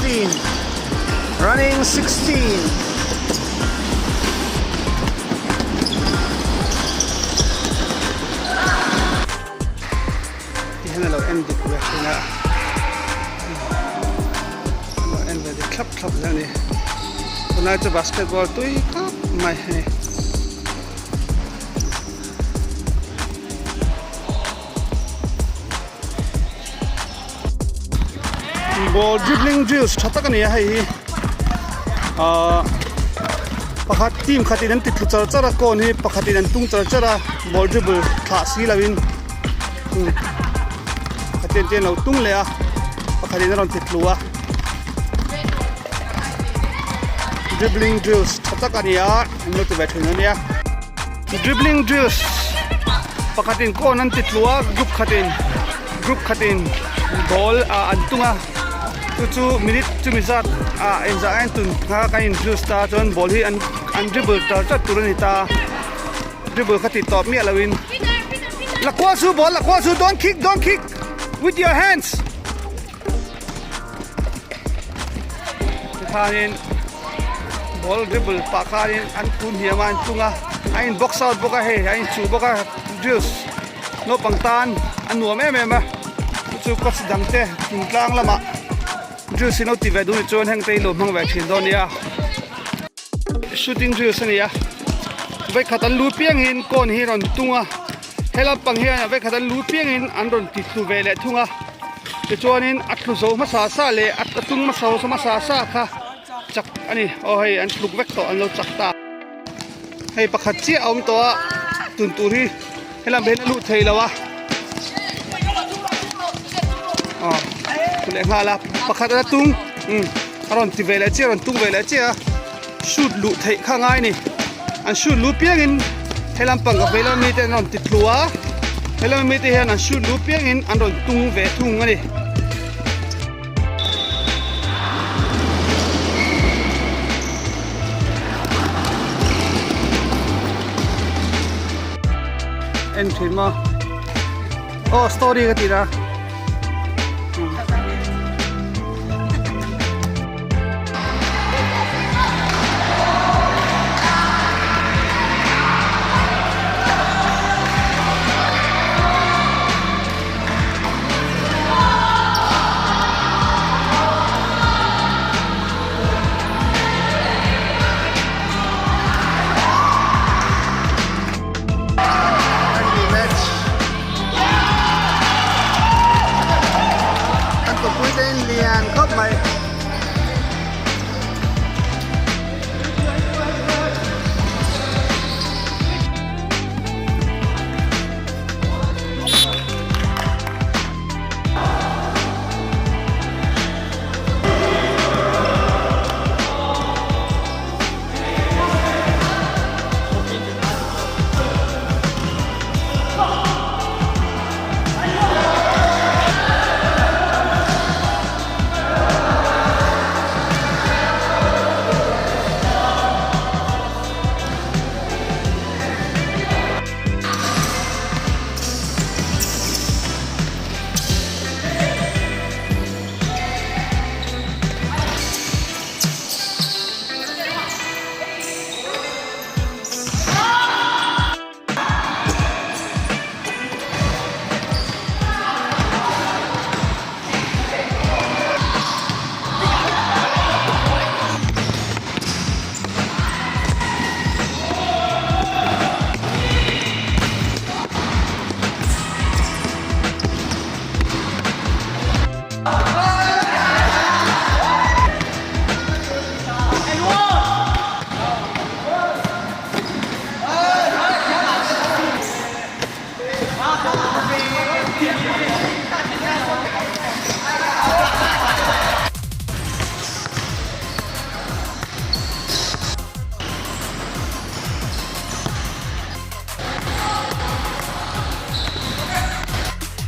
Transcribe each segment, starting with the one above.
16 Running 16. Ti hian a lo en dik ve thin a, a lo en ve dik thlap thlap zel a ni. Tunlai chu basketball tui khawp mai hei. Ball dribbling drills tha tak a ni a hei hi ahh pakhat team khatin an ti thlu char char a cone hi pakhatin an tung char char a ball dribble thlah si lo in pakhatin te an lo tung leh a pakhatin a rawn ti thlu a dribbling drills tha tak a ni a an lo ti ve thin a nia dribbling drills pakhatin cone an ti tlu a group khatin group khatin ball ah an tung a chu chu minute chumi zat ah engzah a intun kha kan in drills ta chuan ball hi an an dribble tar chat tur a ni ta dribble kha tih tawp miah loin la kual su ball la kual su don't kick don't kick with your hands tikhanin ball dribble pah khanin an kun hniam a an tung a a in box out bawk a hei a inchuh bawk a drills naupang tan a nuam em em a chu chu coach dang te thingtlang lamah drills hi lo ti ve duh ni chuan heng te hi lo hmang ve thin dawn a nia shooting drills a ni a vawikhat an lu piangin cone hi a rawn tung a He lampang hian vekhat an lu piangin an rawn ti tlu ve leh thung a, tichuanin a tlu zo hmasa sa leh a tung hmasa hmasa sa kha chak a ni. Aw hei an tluk vek tawh an lo chak ta. Hei pakhat chiah a awm tawh a, tun tur hi helam hian a luh thei lo a. Aw tlu leh nghal a, pakhat a tung umm a rawn ti ve leh chiah a rawn tung ve leh chiah a. Shoot luh theih kha ngai ni. An shoot luh piangin he lampang ka vei lama mite an rawn ti tlu a, he lama mite hian an shoot luh piangin an rawn tung ve thung a ni. En thin maw? Aw story ka tih na. Kan tupui te in lian khawp mai.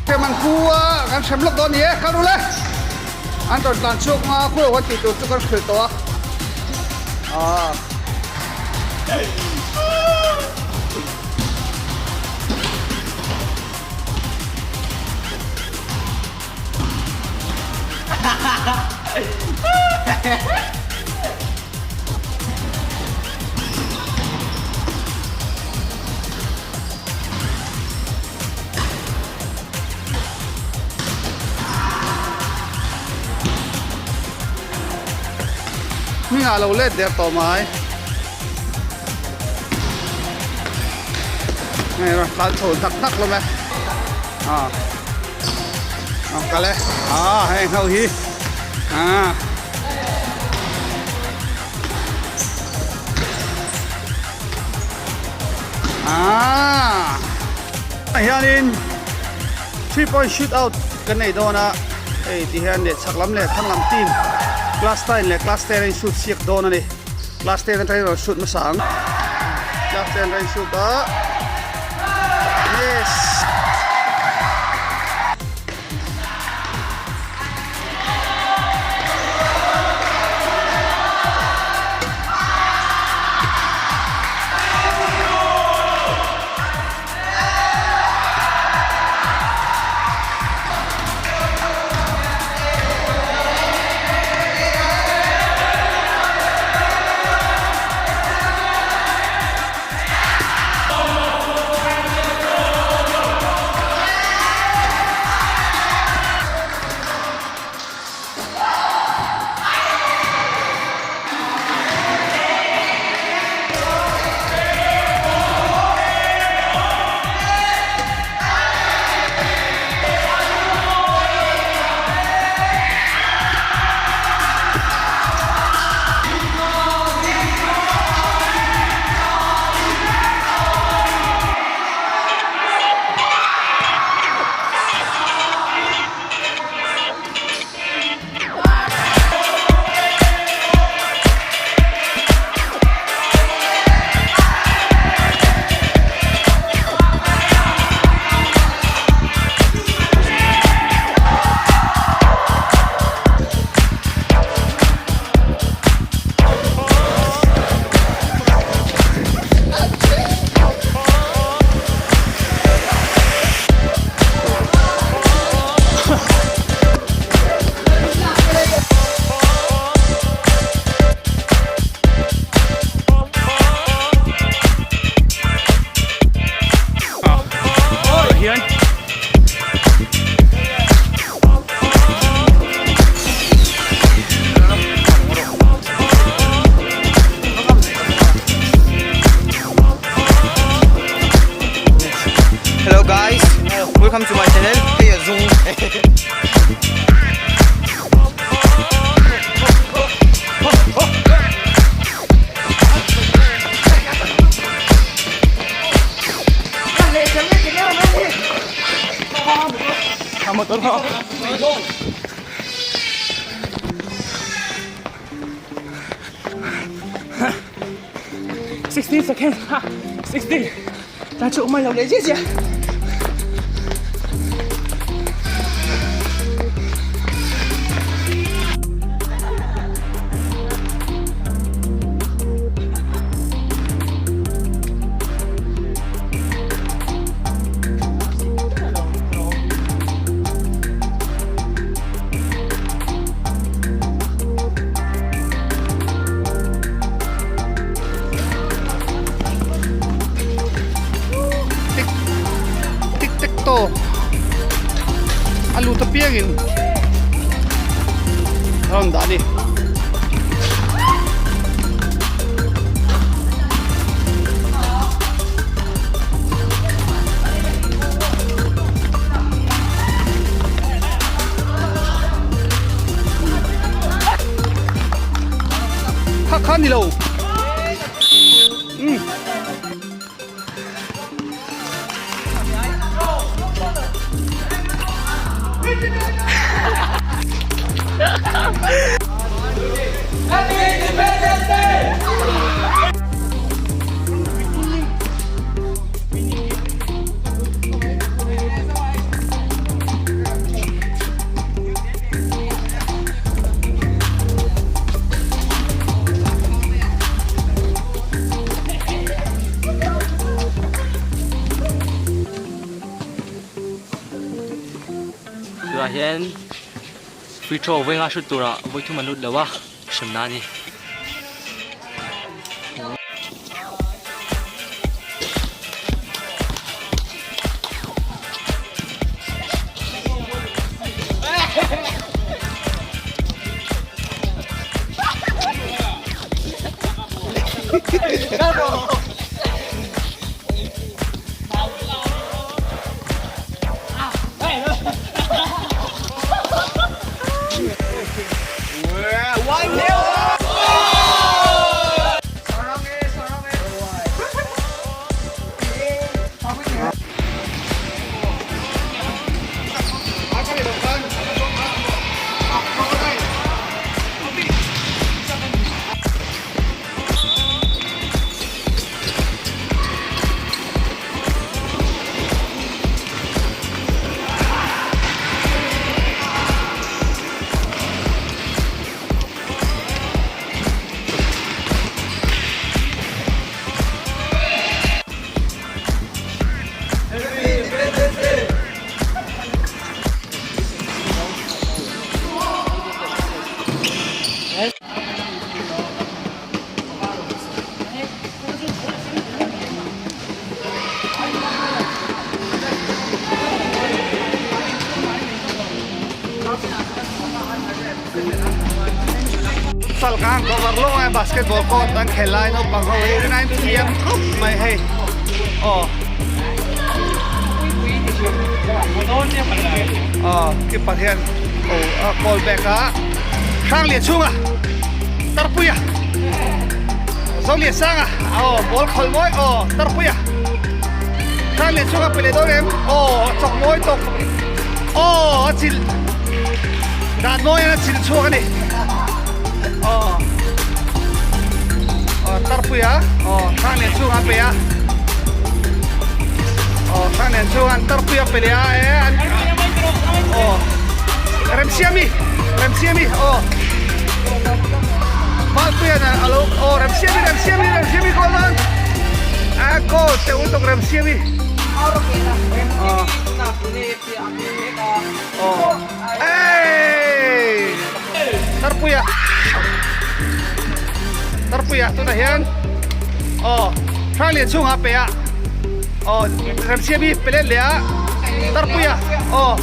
Hrem an pu a, kan hrem lawk dawn ni e, kal ru le. An rawn tlan chhuak hma a khulo kan tih tur chu kan hrilh tawh a. Aaa. Hmingah lo let der tawh mai. Hei rawn tlan chho dak dak hlawm e. Ah. Ah kal e. Ah hei ho hi. Ah. Ah. Hianin 3 point shoot out kan nei dawn a hei ti hian leh chhak lam leh thlang lam team class 9 leh class 10 a in shoot siak dawn a ni class 10 atangin rawn shoot hmasa ang class 10 rawn shoot a yes Hello guys, welcome to my channel. Hei a zung. 16 seconds ha 16 ta chu mai lo leh zia zia Tik tik tek to a lut apiangin a rawn dah a ni. Kha kha ni lo um Tunah hian. Free throw vawi nga shoot turah vawi thum an lut lo a, hremna a ni. Salkang cover lawk a basketball court an khel lai naupang ho hi rin ain thiam khawp mai hei aw aw keeper hian aw a call back a Hranglian chhunga Tarpuia Zolian sanga aw ball khalh mawi aw Tarpuia Hranglian chhunga pe leh dawn em aw a chawk mawi tawk aw a chilh dan mawi a chilh chhuak a ni aw aw Tarpuia aw Hranglian chhunga a pe a aw Hranglian chhunga an Tarpuia pe leh a e an aw Remsiami Remsiami aw Malpuian a lo aw Remsiami Remsiami Remsiami goal dawn a goal teuh lutuk Remsiami aw aw ei Tarpuia Tarpuia tunah hian aw Hranglian chhungah a pe a aw Remsiami pe let leh a Tarpuia aw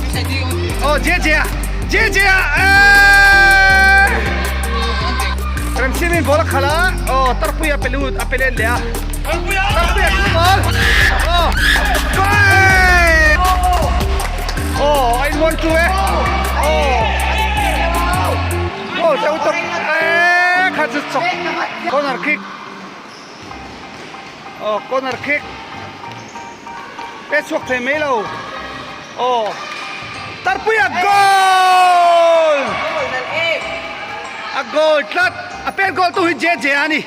aw Jejea Jejea eeii Remsiami ball a khalh a aw Tarpuia pe lut a pe let leh a Tarpuia chu ball aw goal aw a in 1-2 e aw goal teuh tawp eeii kha chu chawk corner kick. Aw corner kick pet chhuak thei mai lo aw Tarpuia goal a goal tlat a pet goal tu hi JJ a ni.